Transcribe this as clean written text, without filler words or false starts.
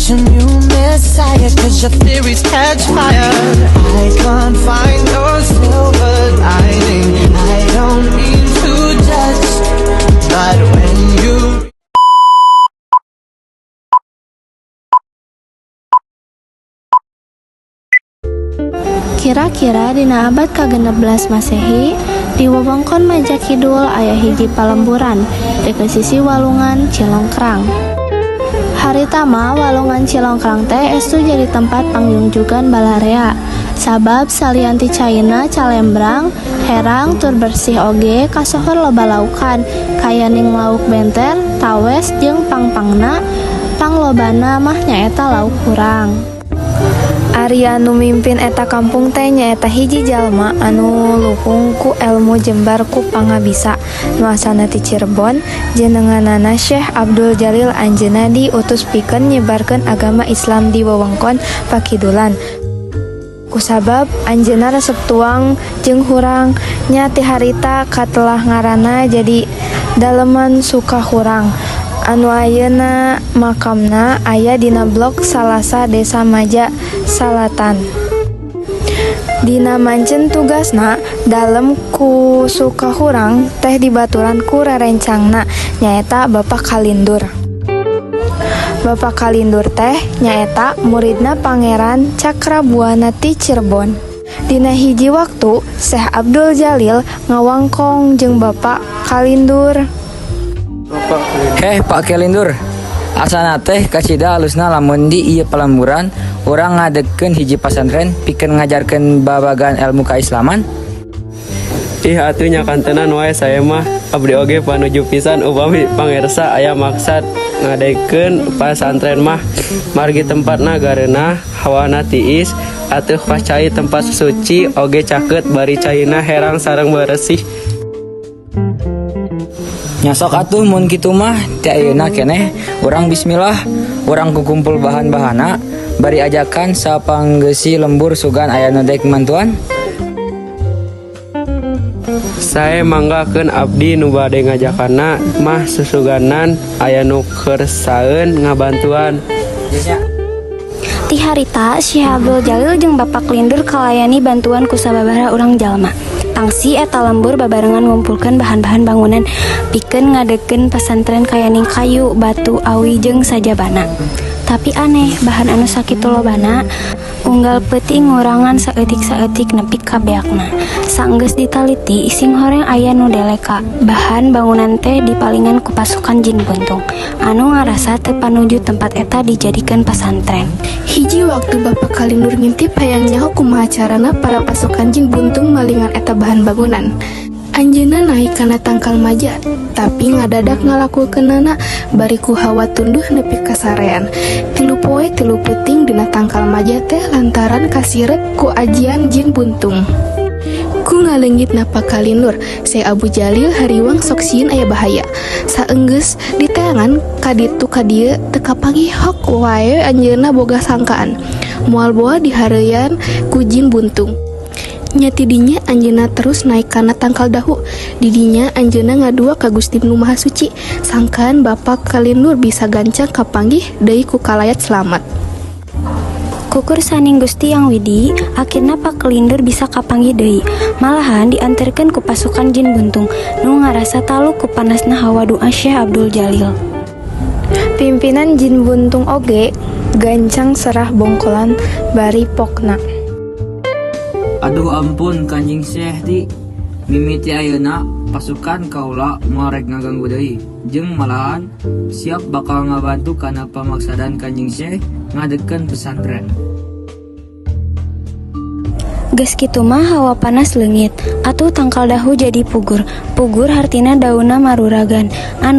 your new messiah, 'cause your theories catch fire. I can't find your silver lining. I don't mean to judge, but when you Kira-kira dina abad ka-16 Masehi, di wewengkon Maja Kidul aya hiji palemburan deukeut sisi Walungan Cilongkrang. Harita mah Walungan Cilongkrang teh estu jadi tempat pangjungjugan balarea. Sabab salian ti caina calembrang, herang tur bersih oge kasohor loba laukan, kayaning lauk benter, tawes jeung pangpangna, panglobana mah nyaeta lauk hurang. Ari anu mimpin eta kampung teh nyaeta hiji jalma anu luhung ku elmu jembar ku pangabisa, nu asalna ti Cirebon, jenenganana Syekh Abdul Jalil. Anjeunna diutus pikeun nyebarkeun agama Islam di wewengkon pakidulan. Kusabab anjeunna resep tuang jeung hurang, nya ti harita katelah ngaranna jadi Daleman Sukahurang anu ayeuna makamna aya dina Blok Salasa, Desa Maja Salatan. Dina mancen tugasna, Dalem ku Sukahurang teh dibaturan ku rerencangna, nyaeta Bapak Kalindur. Bapak Kalindur teh nyaeta muridna Pangeran Cakrabuana ti Cirebon. Dina hiji waktu Syekh Abdul Jalil ngawangkong jeung Bapak Kalindur. Heh, Pak Kelindur. Asana teh kacida alusna lamun di ieu palemburan urang ngadegkeun hiji pasantren pikeun ngajarkeun babagan ilmu kaislaman. Ih, atuh nya kantenan wae saya mah. Abdi oge panuju pisan upami pangersa aya maksad ngadegkeun pasantren mah, margi tempatna gareunah, hawana tiis, atuh pas cai tempat suci oge caket, bari caina herang sareng beresih. Nya sok atuh mun kitu mah, ti ayeuna keneh urang bismillah, urang kukumpul bahan-bahanna bari ajakan sapanggeusi lembur, sugan aya nu dek mantuan. Sae, manggakeun abdi nu bade ngajakanna mah, susuganan aya nu kersaeun ngabantuan. Ti harita Syekh Abdul Jalil jeung Bapak Lindur kalayani bantuan ku sababaraha urang jalma. Tangsi eta lembur babarengan ngumpulkeun bahan-bahan bangunan pikeun ngadegkeun pasantren, kayaning kayu, batu, awi jeung sajabana. Tapi aneh, bahan anu sakitu lobana unggal peuting ngurangan saeutik-saeutik nepi ka beakna. Saenggeus ditaliti, singhoreng aya nu deleka. Bahan bangunan teh dipalingan ku pasukan jin buntung anu ngarasa teu panuju tempat eta dijadikeun pasantren. Hiji waktu Bapak Kalindur ngintip hayang nyaho kumaha carana para pasukan jin buntung malingan eta bahan bangunan. Anjeunna naik kana tangkal maja, tapi ngadadak ngalakukeunana bari ku hawa tunduh nepi kasarean. 3 poe 3 peuting dina tangkal maja teh lantaran kasirep ku ajian jin buntung. Ku ngaleungitna Pak Kalindur, Syekh Abu Jalil hariwang sok sieun aya bahaya. Saenggeus diteangan ka ditu ka dieu teu kapanggih, hok wae anjeunna boga sangkaan moal boa dihareuyan ku jin buntung. Nya tidinya anjeunna terus naik kana tangkal dahu. Didinya anjeunna ngadua ka Gusti Nu Maha Suci sangkan Bapak Kalindur bisa gancang kapanggih deui ku kalayat selamat. Ku kersaning Gusti Yang Widi, akhirna Pak Kelindur bisa kapanggih deui. Malahan dianterkeun ku pasukan jin buntung nu ngarasa taluk ku panasna hawa doa Syekh Abdul Jalil. Pimpinan jin buntung oge gancang serah bongkolan bari pokna. Aduh, ampun Kanjeng Syekh, ti mimiti ayeuna pasukan kaula moal rek ngaganggu deui jeung malahan siap bakal ngabantu kana pamaksadan Kanjeng Syekh ngadegkeun pesantren. Geus kitu mah hawa panas leungit, atuh tangkal dahu jadi pugur. Pugur hartina daunna maruragan. Anu